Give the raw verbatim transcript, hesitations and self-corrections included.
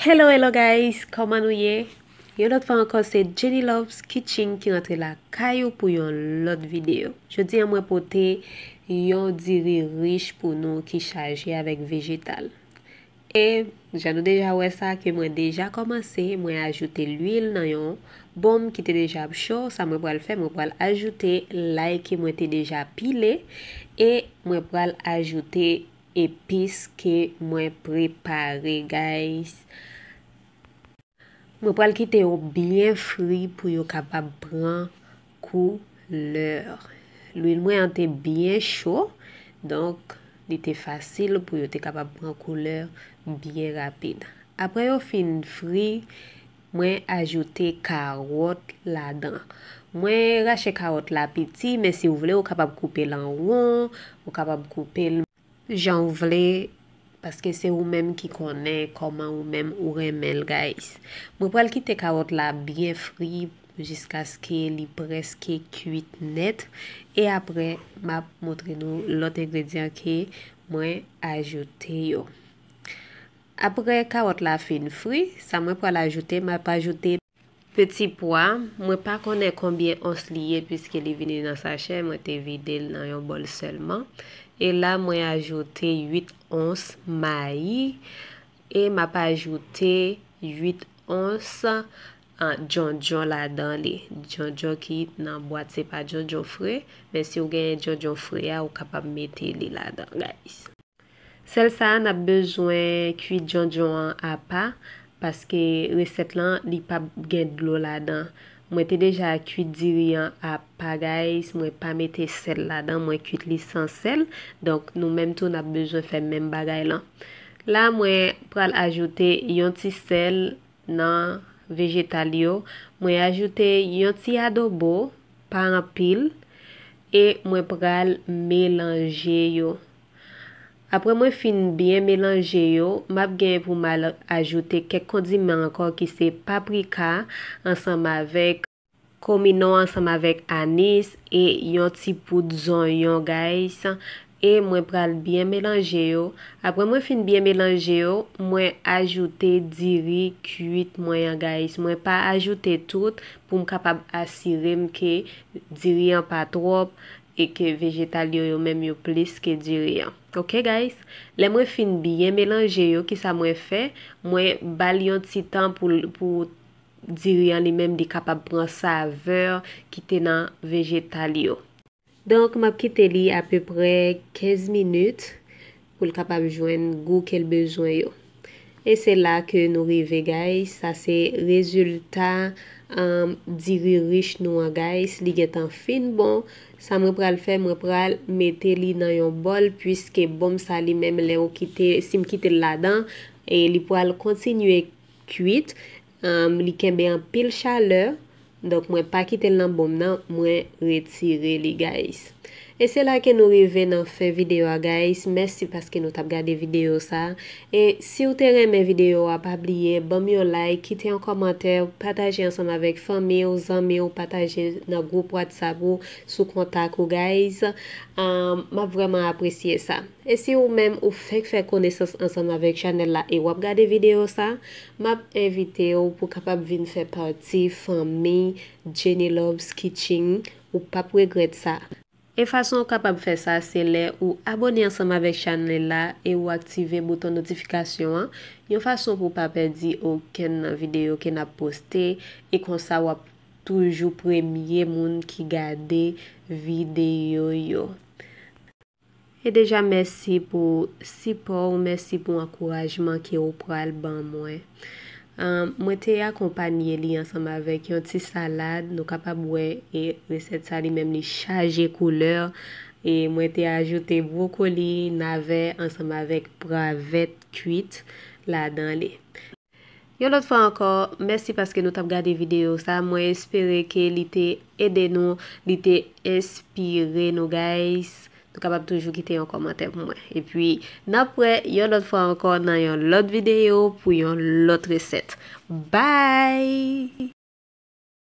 Hello, hello guys, kòman nou ye? Yon lòt fwa ankò, se Jenny Loves Kitchen ki rantre lakay ou pou yon lòt videyo. Jodi a, mwen pote yon diri rich pou nou ki chaje avèk vejetal. E jan nou deja wè sa, ke mwen deja kòmanse, mwen ajoute lwil nan yon bonm ki te deja ap cho. Sa mwen pral fè, mwen pral ajoute lay ke mwen te deja pile e mwen pral ajoute epis ke mwen prepare, guys. Mwen pral kite yo byen fri pou yo kapab pran koulè. Lwil mwen an te byen cho, donk li te fasil pou yo te kapab pran koulè byen rapid. Apre yo fin fri, mwen ajoute kawòt ladan. Mwen rache kawòt la piti, men si w vle, ou kapab koupe l an won, ou kapab koupe l jan w vle, paske se ou menm ki konnen kòman ou menm ou renmen l, guys. Mwen pral kite kawòt la byen fri jiskaske li prèske kwit nèt. E apre, m ap montre nou lòt engredyan ke mwen ajoute yo. Apre kawòt la fin fri, sa mwen pral ajoute, m ap ajoute peti pwa. Mwen pa konnen konbyen ons li ye, piske li vini nan sachè, mwen te vide l nan yon bòl sèlman. E la, mwen ajoute uit ons mayi. E m ap ajoute uit ons, ah, djondjon ladan li. Djondjon ki nan bwat, se pa djondjon fre, men si w genyen djondjon fre a, ou kapab mete li ladan, guys. Sèl sa a, n ap bezwen kwi djondjon an apa, paske resèt lan, li p ap gen dlo ladan. Mwen te deja kwi diri an apa, guys. Mwen pa mete sèl ladan, mwen kwit li san sèl. Donk, nou menm tou, n ap bezwen fè menm bagay lan. La, mwen pral ajoute yon ti sèl nan vejetal yo. Mwen ajoute yon ti adobo, pa anpil, e mwen pral melanje yo. Apre mwen fin byen melanje yo, m ap gen pou m al ajoute kèk kondiman ankò ki se paprika ansanm avèk kominon ansanm avèk anis e yon ti poud zonyon, guys. E mwen pral byen melanje yo. Apre mwen fin byen melanje yo, mwen ajoute diri kwit mwen an, guys. Mwen pa ajoute tout pou m kapab asire m ke diri an pa twòp e ke vejetal yo, yo menm yo plis ke diri an. Ok, guys? Lè mwen fin byen melanje yo, kisa mwen fè? Mwen ba l yon ti tan pou, pou diri an li menm li kapab pran savè ki te nan vejetal yo. Donk, m ap kite li apeprè kenz minit pou l kapab jwenn gou ke l bezwen yo. E se la ke nou rive, guys. Sa se rezilta, um, diri rich nou an, guys. Li gentan fin bon. Sa mwen pral fè, mwen pral mete li nan yon bòl, piske bonm sa li menm, lè ou kite, si m kite l ladan, e li pral kontinye kwit. Um, li kenbe anpil chalè. Donk, mwen pa kite l nan bonm nan, mwen retire li, guys. E se la ke nou rive nan fen videyo a, guys. Mèsi paske nou t ap gade videyo sa. E si w te renmen videyo a, pa bliye, ban m yon like, kite yon kòmantè, pataje ansanm avèk fanmi w, zanmi w, pataje nan gwoup WhatsApp ou, sou kontak ou, guys. Um, m ap vrèman apresye sa. E si ou menm ou fèk fè konesans ansanm avèk chanèl la e w ap gade videyo sa, m ap envite w pou kapab vin fè pati fanmi Jenny Loves Kitchen. Ou p ap regrèt sa. E fason ou kapab fè sa, se lè ou abòne ansanm avèk chanèl la e ou aktive bouton notifikasyon an, yon fason pou w pa pèdi okenn nan videyo ke n ap poste, e konsa w ap toujou premye moun ki gade videyo yo. E deja, mèsi pou sipò w, mèsi pou ankourajman ke w pral ban mwen. Ahn, mwen te akonpanye li ansanm avèk yon ti salad. Nou kapab wè, e resèt sa li menm li chaje koulè. E mwen te ajoute bwokoli, navè ansanm avèk pwa vèt kwit ladan li. Yon lòt fwa ankò, mèsi paske nou t ap gade videyo sa. Mwen espere ke li te ede nou, li te enspire nou, guys. Nou kapab toujou kite yon kòmantè pou mwen. Epi, n ap wè yon lòt fwa ankò nan yon lòt videyo pou yon lòt resèt. Bye!